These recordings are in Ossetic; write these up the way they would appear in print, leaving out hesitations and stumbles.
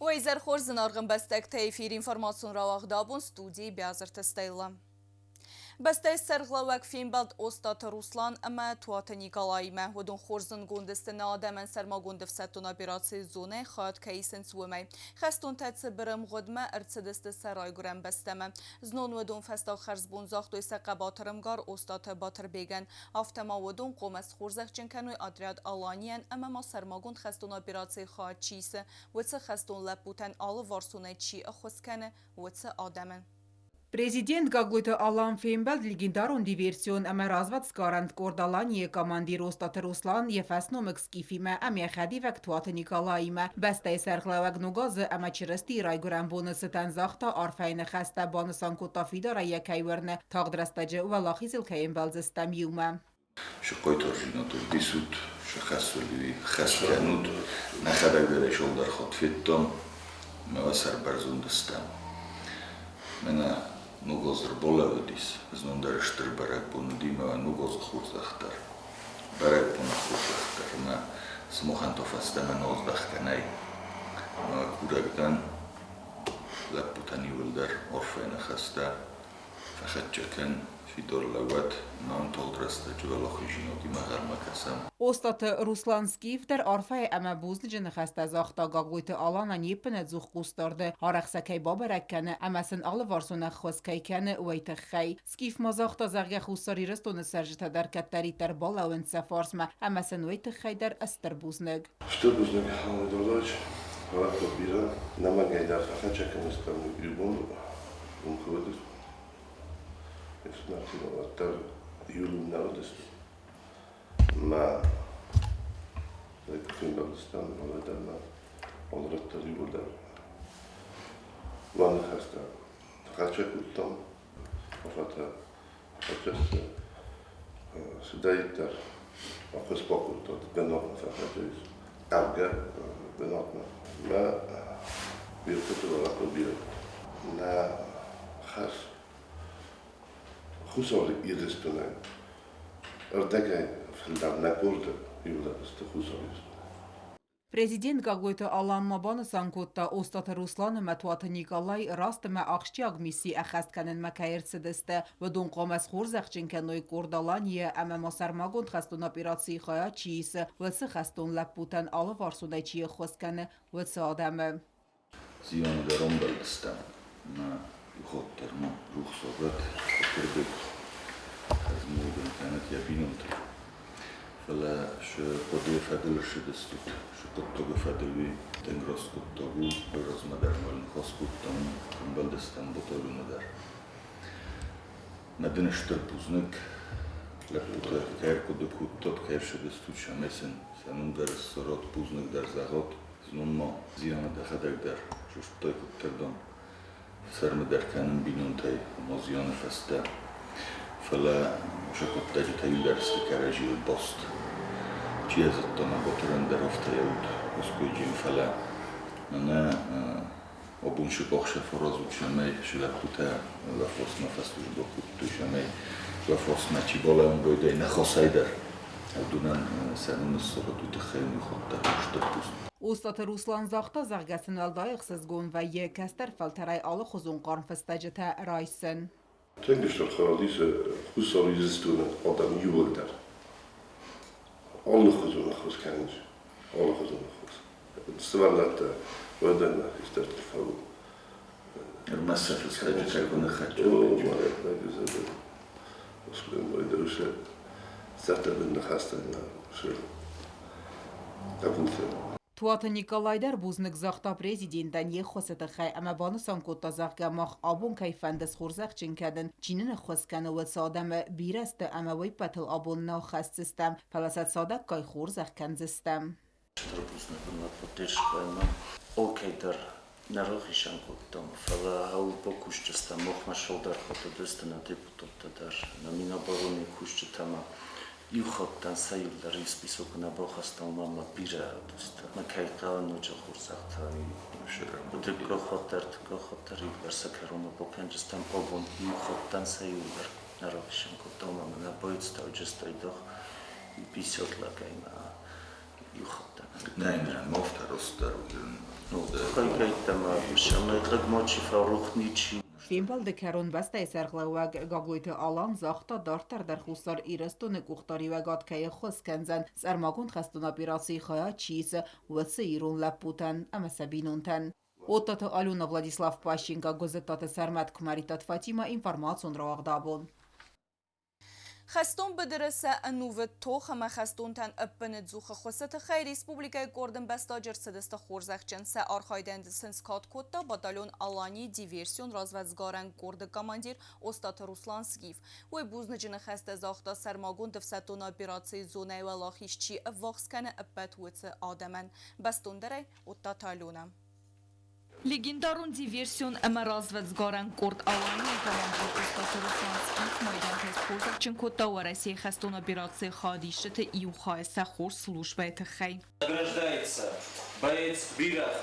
Уӕ изӕр хорз, зынаргъ ӕмбӕстӕгтӕ! Эфир информацион рауагъд абон студийы Биазырты Стелла. Бӕстӕйы сӕргълӕууӕг фембӕлд Остъаты Руслан ӕмӕ Туаты Николаимӕ. Уыдон хорз зындгонд сты нӕ адӕмӕн сӕрмагонд ӕфсӕддон операцийы зонӕйы хайад кӕй исынц, уымӕй. Хӕстонтӕ цыбыр ӕмгъуыдмӕ ӕрцыдысты сӕ райгуырӕн бӕстӕмӕ. Знон уыдон фӕстаг хӕрзбон загътой сӕ хъӕбатыр ӕмгар Остъаты Батырбегӕн. Афтӕ ма уыдон хъуамӕ схорзӕхджын кӕной отряд «Аланийӕн» ӕмӕ ма сӕрмагонд хӕстон операцийы хайад чи исы, уыцы хӕстон лӕппутӕн алыварсонӕй чи ӕххуыс кӕны, уыцы адӕмӕн. Президент Гаглойты Алан фембӕлд легендарон диверсион ӕмӕ развӕдсгарӕн къорд «Алания»-йы командир Остъаты Руслан йӕ фӕсномыг Скифимӕ ӕмӕ йӕ хӕдивӕг Туаты Николаимӕ. Бӕстӕйы сӕргълӕууӕг ног азы ӕмӕ Чырыстийы райгуырӕн боны цытӕн загъта арфӕйы ныхӕстӕ, банысан кодта фидарӕй йӕ кӕй уырны, тагъд рӕстӕджы уӕлахизыл кӕй ӕмбӕлдзыстӕм иумӕ. Сихъойты ӕрзинот ӕвдесут, сӕ хӕсули хӕс кӕнут, нӕхӕдӕг дӕр ӕй цалдӕр хатт федтам, ӕмӕ уӕ сӕрбӕрзонд стӕм. Мӕнӕ Ног аз ӕрбалӕууыдис, знон дӕр стыр бӕрӕгбон уыди мӕ Ног азы хорзӕх дӕр. Бӕрӕгбоны хорзӕх дӕр ӕмӕ сымахӕн та фӕстӕмӕ нал здӕхгӕ нӕй. Ӕмӕ курӕг дӕн лӕппутӕн иууылдӕр арфӕйы ныхӕстӕ фӕхӕццӕ кӕн, фидар лӕууӕд, нӕм тагъд рӕстӕджы уӕлахизинадимӕ ӕнхъӕлмӕ кӕсӕм. Остъаты Руслан Скиф дӕр арфӕйы ӕмӕ бузныджы ныхӕстӕ загъта Гаглойты Аланӕн йе ппынӕдзух хъусдарды, арӕх сӕ кӕй бабӕрӕг кӕны ӕмӕ сын алыварсон ӕххуыс кӕй кӕны, уый тыххӕй. Скиф ма загъта, зӕгъгӕ, Хуссар Ирыстоны цӕрджытӕ дӕр кӕддӕриддӕр балӕууынц сӕ фарсмӕ ӕмӕ сын уый тыххӕй дӕр стыр бузныг. Стыр бузныг, Алан Эдуардович, раттут бирӕ. Нӕмӕгӕй дӕр фӕхӕццӕ кӕндзыстӕм иу бон уым куы уыдысты. Ӕфсымӕртимӕ уӕддӕр июлы нӕ уыдысты. Мӕ куы фембӕлдыстӕм, уӕлдайдӕр мӕ алырӕттӕ иууылдӕр мӕ ныхӕстӕ фӕхӕццӕ кодтам. Афтӕ фӕхӕццӕ цыдӕриддӕр ӕххуыс бакодтат бынатмӕ фӕхӕццӕ ис хъавгӕ бынатмӕ. Мӕ бирӕтӕ ракод бирӕ. Нӕ хӕс Хуссар Ирыстонӕн ӕрдӕгӕй фылдӕр нӕ къорды иуылдӕр сты Хуссар Ирыстонӕй. Президент Гаглойты Алан ма банысан кодта, Остъаты Руслан ӕмӕ Туаты Николай раст ӕмӕ ахсджиаг мисси ӕххӕст кӕнынмӕ кӕй ӕрцыдысты, уыдон хъуамӕ схорзӕхджын кӕной къорд Алания ӕмӕ ма сӕрмагонд хӕстон операцийы хайад чи исы, уыцы хӕстон лӕппутӕн алыварсонӕй чи ӕххуыс кӕны, уыцы адӕмы. Зианы дӕр ӕмбӕлдыстӕм мӕ иухатт дӕр ма рухс уӕд Батырбег хӕрзмолгӕн кӕнӕд йӕ бинонтыл. Фӕлӕ шы хъуыдыйы фӕдыл ссыдыстут, шы хъуыддагы фӕдыл уый тынг раст хъуыддаг у, уый размӕ дӕр ма ныхас кодтам, ӕмбӕлдыстӕм батальоны дӕр. Мӕ дын стыр бузныг, лӕппутӕ кӕй ӕрхъуыды кодтат, кӕй ссыдыстут, цӕмӕй сын сӕ ном дӕр ссарат, бузныг дӕр зӕгъат. Знон ма зианы дӕхӕдӕг дӕр сыстыдтай куыддӕрдӕм. Ӕфсӕрмы дӕр кӕнын бинонтӕй ӕмӕ зианы фӕстӕ. Фӕлӕ сӕ хъуыддаджытӕ иу сты кӕрӕдзийыл баст. Чи йӕ зыдта, мӕ Батырӕн дӕр афтӕ йӕ уд Оскойджын, фӕлӕ мӕнӕ абон сыкъахсӕ фӕразут, цӕмӕй сы лӕппутӕ уӕ фарсмӕ фӕслужбӕ кодтой, цӕмӕй уӕ фарсмӕ чи балӕууын байдайы нӕ хосӕй дӕр, уыдонӕн сӕ ном ныссыгъд, уый тыххӕй уый хатт стыр бузныг. Остъаты Руслан загъта, зӕгъгӕ сын уӕлдай ӕхсызгон вӕййы кӕстӕр фӕлтӕрӕй алыхуызон хъарм фыстӕджытӕ райсын. Тынг стыр хайад исы Хуссар Ирыстоны адӕм иууылдӕр. Алыхуызон ӕххуыс кӕнынц, алыхуызон ӕххуыс. Сывӕллӕттӕ уӕлдай нӕ хистӕрты фӕуы. Ӕрмӕст сӕ фыстӕджытӕ куы ныххӕццӕ Зӕрдӕбын ныхӕстӕ нӕ хъӕбултӕ. Туаты Николай дӕр бузныг загъта президентӕн йе ххуысы тыххӕй ӕмӕ банысан кодта, зӕгъгӕ, мах абон кӕй фӕнды схорзӕхджын кӕнын, чи нын ӕххуыс кӕны, уыцы адӕмы бирӕ сты ӕмӕ уый ппӕтыл абон нал хӕсдзыстӕм, фӕлӕ сӕ цадӕггай хорзӕх кӕндзыстӕм. Стыр бузныг уын уӕ поддержкӕйӕ. Окей дӕр нӕ рахицӕн кодтам, фӕлӕ ауыл бакусджытӕ махмӕ сӕлдар уыдысты нӕ депутаттӕ дӕр, нӕ Минобороны кусджытӕ ма иу хаттӕн сӕ иу дӕр списокы нӕ бахастам, ӕмӕ ма бирӕ уыдысты. Мӕ кӕй хъӕуы ноджы хорзӕхтӕ дыккаг хатт дӕр, ӕртыккаг хатт дӕр иугӕр сӕ кӕронмӕ бакӕнджыстӕм, абон иу хаттӕн сӕ иу дӕр нӕ рахицӕн кодтам, ӕмӕ нӕ боецтауджыстӕ айдагъ 50 лӕгӕй ма иу хаттӕн. Нӕ, нӕ, ма афтӕ растдӕр уыдзӕн. Кӕй Цӕмӕй хъыг мачи фӕрох ничи. Фембӕлды кӕрон бӕстӕйы сӕргълӕууӕг Гаглойты Алан загъта, дарддӕр дӕр Хуссар Ирыстоны къухдариуӕгад кӕй ӕххуыс кӕндзӕн сӕрмагонд хӕстон операцийы хайад чи исы, уыцы ирон лӕппутӕн ӕмӕ сӕ бинонтӕн. Оттаты Алена, Владислав Пащенко, Гуызыттаты Сӕрмӕт, Куымӕридтаты Фатимӕ, информацион рауагъд абон. Хӕстон быдыры сӕ ӕнувыд тох ӕмӕ хӕстонтӕн ӕппынӕдзух ӕххуысы тыххӕй республикӕйы къорд ӕмбӕстаджы ӕрцыдысты хорзӕхджын. Сӕ архайдӕн сын скад кодта батальон «Алани» диверсион развӕдсгарӕн къорды командир Остъаты Руслан Скиф. Уый бузныджы ныхӕстӕ загъта сӕрмагонд ӕфсӕддон операцийы зонӕйы уӕлахиз чи ӕввахс кӕны, ӕппӕт уыцы адӕмӕн. Бӕстондӕрӕй Оттаты Алена. Легендарон диверсион ӕмӕ развӕдсгарӕн къорд «Алания» командир Остъаты Руслан Скиф майдантӕй схорзӕхджын кодта Уӕрӕсейы хӕстон операцийы хайадисджыты иу хайы сӕ хорз службӕйы тыххӕй. Награждается боец Бирӕгъ.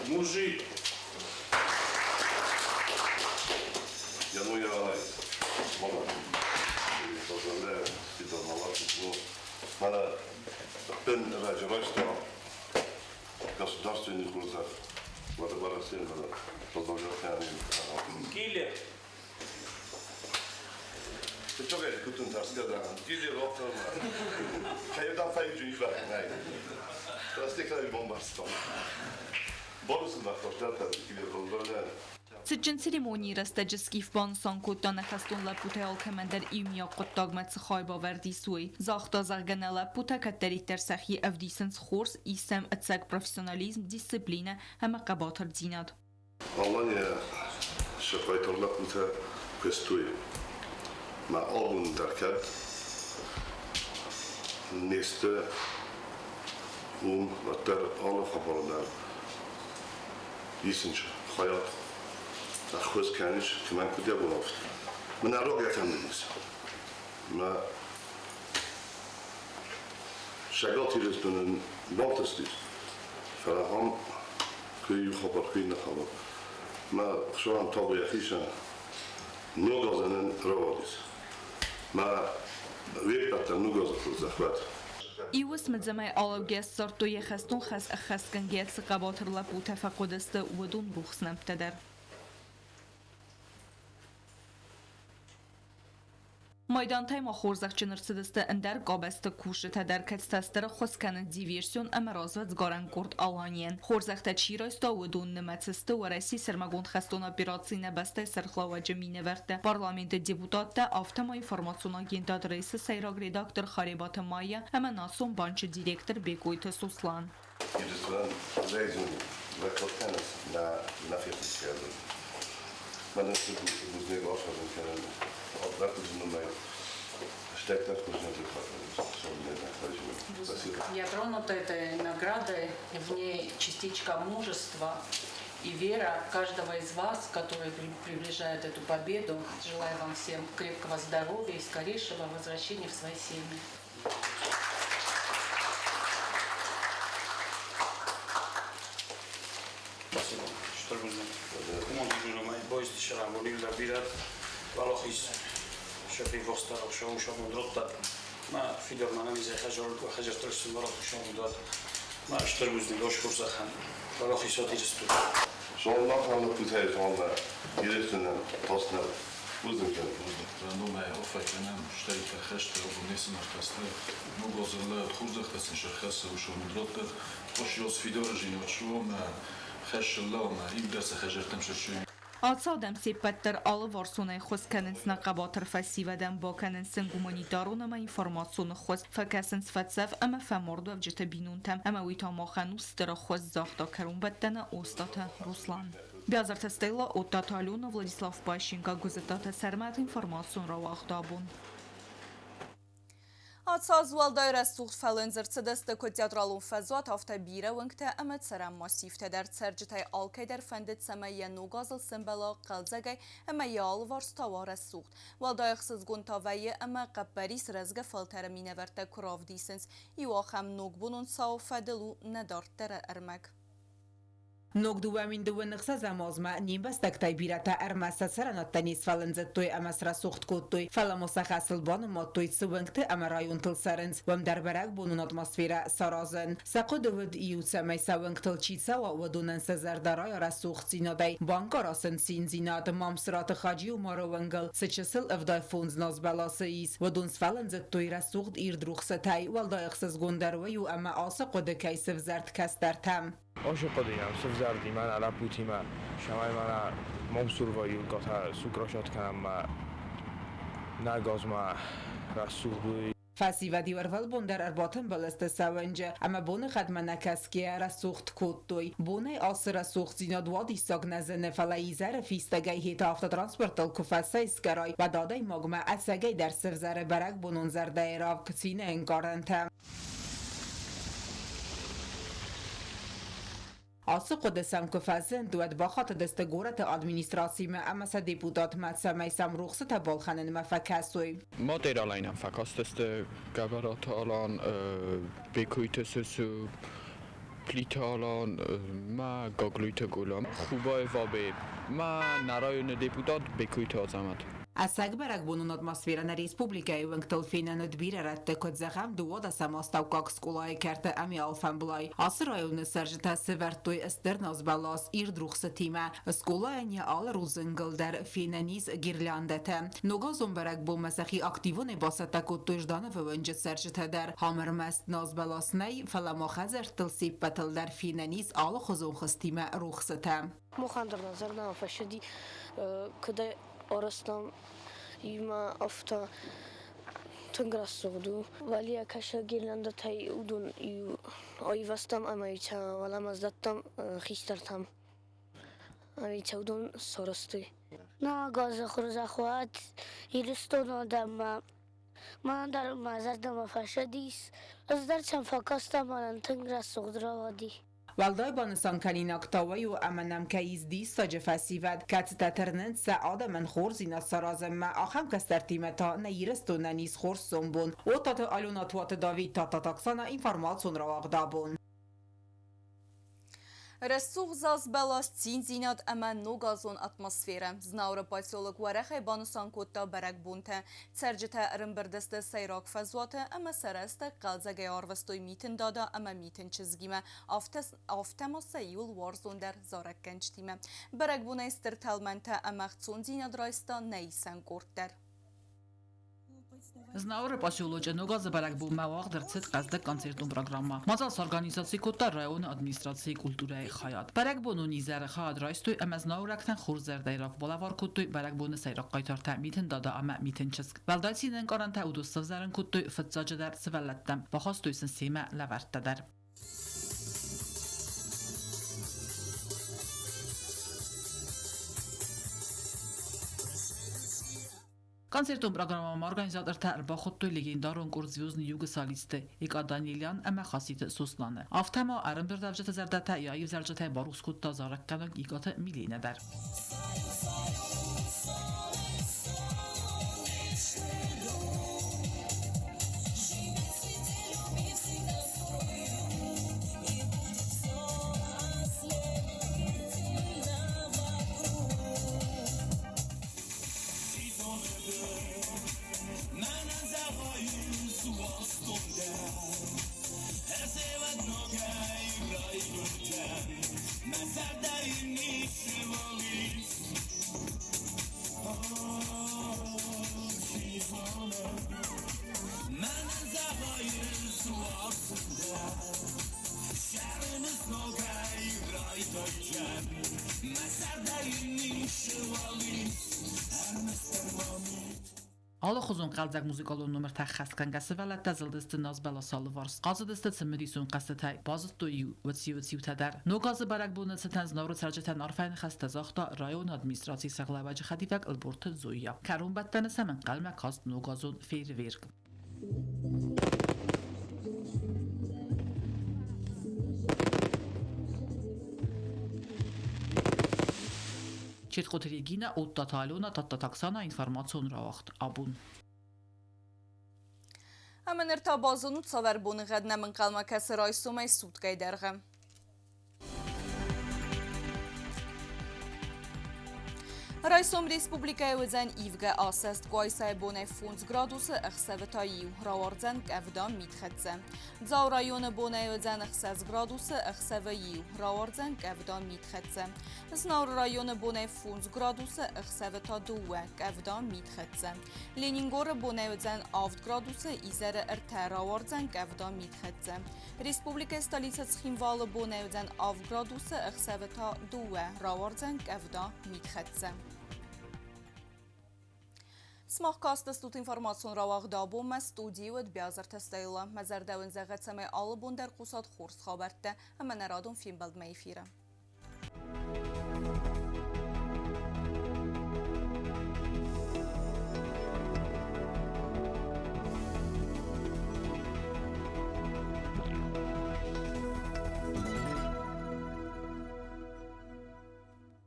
Мужик! Киллер! Цытджын церемонийы рӕстӕджы Скиф банысан кодта, нӕ хӕстон лӕппутӕй алкӕмӕн дӕр иумиаг хъуыддагмӕ цы хайбавӕрд ис, уый. Загъта, зӕгъгӕ, нӕ лӕппутӕ кӕддӕриддӕр сӕхи ӕвдисынц хорз, ис сӕм ӕцӕг профессионализм, дисциплинӕ ӕмӕ хъӕбатырдзинад. Алания сӕ хъайтар лӕппутӕ куыстой. Мӕ абон дӕр кӕд не сты уым, уӕддӕр алы хабар дӕр исынц хайад, ӕххуыс кӕнынц, кӕмӕн куыд йӕ бон афтӕ. Мӕнӕ рогӕй фӕндыдис. Мӕ Цӕгат Ирыстонӕн бантыстис, фӕлӕ ам куы иу хабар, куы иннӕ хабар. Мӕ Хуыцауӕн табу йӕхицӕн, ног азӕнӕн рауадис. Мӕ уе ппӕт дӕр ног азы хорзӕх уӕд. Иу уысмы алӕугӕ ссардтой йӕ хӕстон хӕс ӕххӕстгӕнгӕ цы хъӕбатыр лӕппутӕ фӕхъуыдысты, уыдон рухс нӕмттӕ дӕр. Майдантӕй ма хорзӕхджын ӕрцыдысты ӕндӕр къабӕзты кусджытӕ дӕр, кӕцытӕ стыр ӕххуыс кӕнынц диверсион ӕмӕ развӕдсгарӕн къорд «Аланийӕн». Хорзӕхтӕ чи райста, уыдон нымӕцы сты Уӕрӕсейы сӕрмагонд хӕстон операцийы нӕ бӕстӕйы сӕргълӕууӕджы минӕвӕрттӕ, парламенты депутаттӕ, афтӕ ма информацион агентад «Рейс-ы» сӕйраг редактор Харебаты Майя ӕмӕ Национ банчы директор Бекъойты Сослан. Ирыстонӕн зӕйдзуни лӕггад кӕнынц нӕ фехъусгӕ Мӕнӕн цы бузныг арфӕ кӕнын ӕппӕт Я тронута этой наградой, в ней частичка мужества и вера каждого из вас, который приближает эту победу. Желаю вам всем крепкого здоровья и скорейшего возвращения в свои семьи. Спасибо. Стыр бузныг. Уымӕн бузныгмӕ боисты сӕрӕнбон иу дӕр бирӕ уӕлахиз сӕхи вохстарах сӕ усамонд радта. Мӕ фидӕрмӕ нӕмизӕй хӕдзӕрттӕ уӕлахиз Мӕ стыр бузныг ошхорзӕхӕн. Уӕлахиз уӕд Ирыстон. Номӕй арфӕ кӕнӕм, стӕй фӕхӕсты абон не сымӕртӕсты. Ног азы лӕд хорзӕхтӕ сын сӕрхӕссы усамонд радта. Ошйоз фидары жинот шуа хӕссы ламӕ иу дӕр сӕ хӕдзӕрттӕм сӕрсуй. Ацы адӕм се ппӕт дӕр алыварсонӕй ӕххуыс кӕнынц нӕ хъӕбатыр фӕсивӕдӕн, бакӕнынц сын гуманитарон ӕмӕ информацион ӕххуыс, фӕкӕсынц фӕцӕф ӕмӕ фӕмардуӕвджыты бинонтӕм. Ӕмӕ уый та махӕн у стыр ӕххуыс, загъта кӕронбӕттӕны Остъаты Руслан. Биазырты Стелла, Оттаты Алена, Владислав Пащенко, Гуызыттаты Сӕрмӕт, информацион рауагъд абон. Ацы аз уӕлдай рӕсугъд фӕлындз ӕрцыдысты куыд театралон фӕзуат, афтӕ бирӕ уынгтӕ ӕмӕ цӕрӕн массивтӕ дӕр. Цӕрджытӕй алкӕй дӕр фӕндыд, цӕмӕй йӕ ног азыл сӕмбӕла хъӕлдзӕгӕй ӕмӕ йӕ алыварс та уа рӕсугъд. Уӕлдай ӕхсызгон та вӕййы ӕмӕ хъӕппӕрис рӕзгӕ фӕлтӕры минӕвӕрттӕ куы равдисынц. Иу ахӕм ногбонон цауы фӕдыл у нӕ дарддӕры ӕрмӕг. Ног 2026 азмӕ не мбӕстӕгтӕй бирӕтӕ ӕрмӕст сӕ цӕрӕнӕттӕ не сфӕлындзыдтой ӕмӕ срӕсугъд кодтой, фӕлӕ ма сӕ хӕсыл банымадтой, цы уынгты ӕмӕ районтыл цӕрынц, уым дӕр бӕрӕгбонон атмосферӕ саразын. Сӕ хъуыды уыд иу, цӕмӕй сӕ уынгтыл чи цӕуа, уыдонӕн сӕ зӕрдӕ райа рӕсугъддзинадӕй, банкъара сын циндзинад. Мамсыраты Хаджи-Умары уынгыл цы чысыл 75 назбӕласы ис, уыдон сфӕлындзыдтой рӕсугъд ирд рухсытӕй. Уӕлдай ӕхсызгондӕр уый у, ӕмӕ ацы хъуыды кӕй сывзӕрд кӕстӕртӕм. Ацы хъуыды йӕм сывзӕрди мӕнӕ лӕппутимӕ, цӕмӕй мӕнӕ Мамсур вӕййы уылгӕтӕ сукрасат кӕнӕм мӕ нӕ газмӕ рӕсугъд уый. Фӕсивӕд-иу ӕрвылбон дӕр ӕрбатымбыл сты сӕ уынджы ӕмӕ боныхъӕдмӕ нӕ кӕсгӕйӕ рӕсугъд кодтой. Бонӕй ацы рӕсугъддзинад уадиссаг нӕ зыны, фӕлӕ изӕры фистӕгӕй хеты автотранспортыл куы фӕцӕйсгӕрай, уӕд адӕймагмӕ ӕцӕгӕй дӕр сывзӕры бӕрӕгбонон зӕрдӕйы равг, цины ӕнкъарӕнтӕ. Ацы хъуыды сӕм куы фӕзынд, уӕд бахатыдысты горӕты администрацимӕ ӕмӕ сӕ депутатмӕ, цӕмӕй сӕм рухсытӕ балхӕнынмӕ фӕкӕсой. Материалӕй фӕкастысты Гӕбӕраты Алан, Бекъойты Сусу, Плиты Алан, мӕ Гаглойты Гулам, Хубаев Абе, мӕ нӕ районы депутат Бекъойты Азӕмӕт. Ӕцӕг бӕрӕгбонон атмосферӕ нӕ республикӕйы уынгтыл фенӕн уыд бирӕ рӕтты, куыд зӕгъӕм, 12 астӕуккаг скъолайы кӕрты ӕмӕ алфӕмблай. Ацы районы цӕрджытӕ сӕвӕрдтой стыр назбӕлас ирд рухсытимӕ. Скъолайӕн йӕ алы рудзынгыл дӕр фенӕн ис гирляндӕтӕ. Ногазон бӕрӕгбонмӕ сӕхи активонӕй бацӕттӕ кодтой Ждановы уынджы цӕрджытӕ дӕр. Ам ӕрмӕст назбӕлас нӕй, фӕлӕ ма хӕдзӕрттыл се ппӕтыл дӕр фенӕн ис алыхуызон хуызтимӕ рухсытӕ. Махӕн дӕр нӕ зӕрдӕмӕ фӕцыди, куыд арӕзтам, имӕ афтӕ тынг рӕсугъд у. Валийӕ кӕсӕг гирляндӕтӕй уыдон иу аивӕзтам ӕмӕ иу уӕлӕмӕ сдӕттам хистӕртӕм. Ӕмӕ уыдон сарӕзтой. Нӕ газы хорзӕх уӕд Ирыстоны адӕммӕ. Мӕнӕн дӕр мӕ зӕрдӕмӕ фӕцыдис. Ӕз дӕр сӕм фӕкастӕн, мӕнӕн тынг рӕсугъд рауади. Уӕлдай банысан кӕнинаг та уый у, ӕмӕ нӕм кӕй ис диссаджы фӕсивӕд, кӕцытӕ тырнынц сӕ адӕмӕн хорздзинад саразынмӕ, ахӕм кӕстӕртимӕ та нӕ Ирыстонӕн ис хорз сомбон. Оттаты Алена, Туаты Давид, Тадтаты Оксана, информацион рауагъд абон. Рӕсугъд зазбӕлас, циндзинад ӕмӕ ногазон атмосферӕ. Знауыры поселок уӕрӕхӕй банысан кодта бӕрӕгбонтӕ. Цӕрджытӕ ӕрӕмбырд сты сӕйраг фӕзуаты ӕмӕ сӕ рӕстӕг хъӕлдзӕгӕй арвыстой Митын Дада ӕмӕ Митын чызгимӕ, афтӕ ма сӕ иуыл уарзондӕр зарӕггӕнджытимӕ. Бӕрӕгбонӕй стыр тӕлмӕнтӕ ӕмӕ ӕхцондзинад райста нӕ исӕн къорд дӕр. Знауыры поселочы Ногазы бӕрӕгбонмӕ уагъд ӕрцыд хъӕздыг концертон программӕ. Мадзал сорганизаци кодта районы администрацийы культурӕйы хайад. Бӕрӕгбонон изӕры хайад райстой ӕмӕ знауырӕгтӕн хорз зӕрдӕйы равг балӕвар кодтой бӕрӕгбоны сӕйраг хъайтартӕ Митын Дада ӕмӕ Митын чызг. Уӕлдай цинӕнкъарӕнтӕ уыдон сӕвзӕрын кодтой фыццаджыдӕр сывӕллӕттӕм, бахастой сын семӕ лӕвӕрттӕ дӕр. Концертон программӕмӕ организатортӕ ӕрбахуыдтой легендарон къорд «Звездный юг» солистты Икъа Данелян ӕмӕ Хаситы Сосланы. Афтӕ ма ӕрӕмбырдуӕвджыты зӕрдӕтӕ йӕ аивзарджытӕй барухс кодта зарӕггӕнӕг Икъаты Миленӕ дӕр. Алыхуызон хъӕлдзӕг музыкалон номыртӕ хӕсгӕнгӕ сывӕллӕттӕ зылдысты назбӕласы алыварс, хъазыдысты цымыдисон хъӕзтытӕй, базыдтой-иу уыциу-уыциутӕ дӕр. Ног азы бӕрӕгбоны цытӕн Знауыры цӕрджытӕн арфӕйы ныхӕстӕ загъта районы администрацийы сӕргълӕууӕджы хӕдивӕг Ӕлборты Зоя. Кӕронбӕттӕны сӕм ӕнхъӕлмӕ каст ногазон фейерверк. Четхъоты Регина, Оттаты Алена, Тадтаты Оксана, информацион рауагъд абон. Ӕмӕ ныр та базонут, цавӕр боныгъӕд нӕм ӕнхъӕлмӕ кӕсы райсомӕй суткӕйы дӕргъы. Райсом республикӕйы уыдзӕн ивгӕ асӕст, Къуайсайы бонӕй 5 градусы, ӕхсӕвы та иу, рауардзӕн къӕвда митхӕццӕ. Дзауы районы бонӕй уыдзӕн 6 градусы, ӕхсӕвы иу, рауардзӕн къӕвда митхӕццӕ. Знауыры районы бонӕй 5 градусы, ӕхсӕвы та дыууӕ, къӕвда митхӕццӕ. Ленингоры бонӕй уыдзӕн 7 градусы, изӕры ӕртӕ, рауардзӕн къӕвда митхӕццӕ. Республикӕйы столицӕ Цхинвалы бонӕй уыдзӕн 7 градусы, ӕхсӕвы та дыууӕ, рауардзӕн къӕвда митхӕццӕ. Сымах кастыстут информацион рауагъд абонмӕ, студийы уыд Биазырты Стелла. Мӕ зӕрдӕ уын зӕгъы, цӕмӕй алы бон дӕр хъусат хорз хабӕрттӕ ӕмӕ нӕ радон фембӕлдмӕ эфиры.